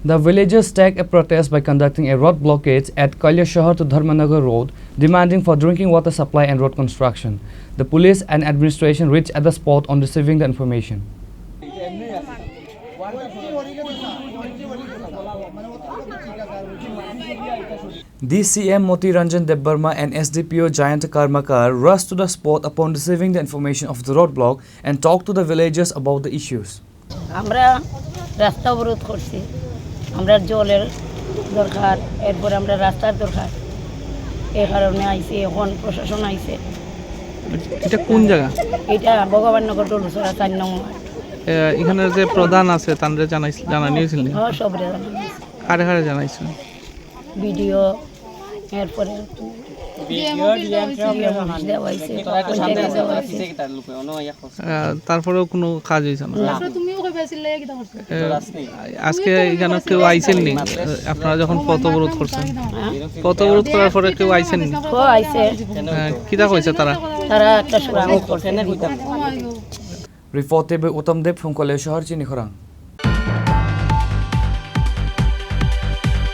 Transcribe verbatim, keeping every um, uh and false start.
The villagers staged a protest by conducting a road blockade at Kailashahar to Dharmanagar Road, demanding for drinking water supply and road construction. The police and administration reached at the spot on receiving the information. D C M Moti Ranjan Debbarma and S D P O Jayanta Karmakar rushed to the spot upon receiving the information of the roadblock and talked to the villagers about the issues. আমরা রাস্তা অবরোধ করছি। আমরা জলের দরকার, এরপরে আমরা রাস্তার দরকার। এই কারণে আইছি, এখন প্রশাসন আইছে। এটা কোন জায়গা? এটা ভগবাননগর ডলুছড়া চার নম্বর। এ, এখানে যে প্রধান আছে, তানরে জানাইছ জানানি হয়েছিল নি? হ্যাঁ, সবরে জানানো হয়েছে। কারে কারে জানাইছো? বিডিও, এরপরে ডিএম অফিস দেওয়া হয়েছে, পঞ্চায়েত দেওয়া হয়েছে। আহ, তারপরেও কোনো কাজ হয়েছে না। তুমিও কই পাইছিলে, কিতা করছো? এ, আজকে এখানে কেউ আইছেন নি? আপনারা যখন পথ অবরোধ করছেন, পথ অবরোধ করার পরে কেউ আইছেন নি? ও আইছে, আহ, কিতা কইছে তারা? তারা একটা সুরাং করছে। Reported by Uttam Deb from Kailashahar, Chinikhorang.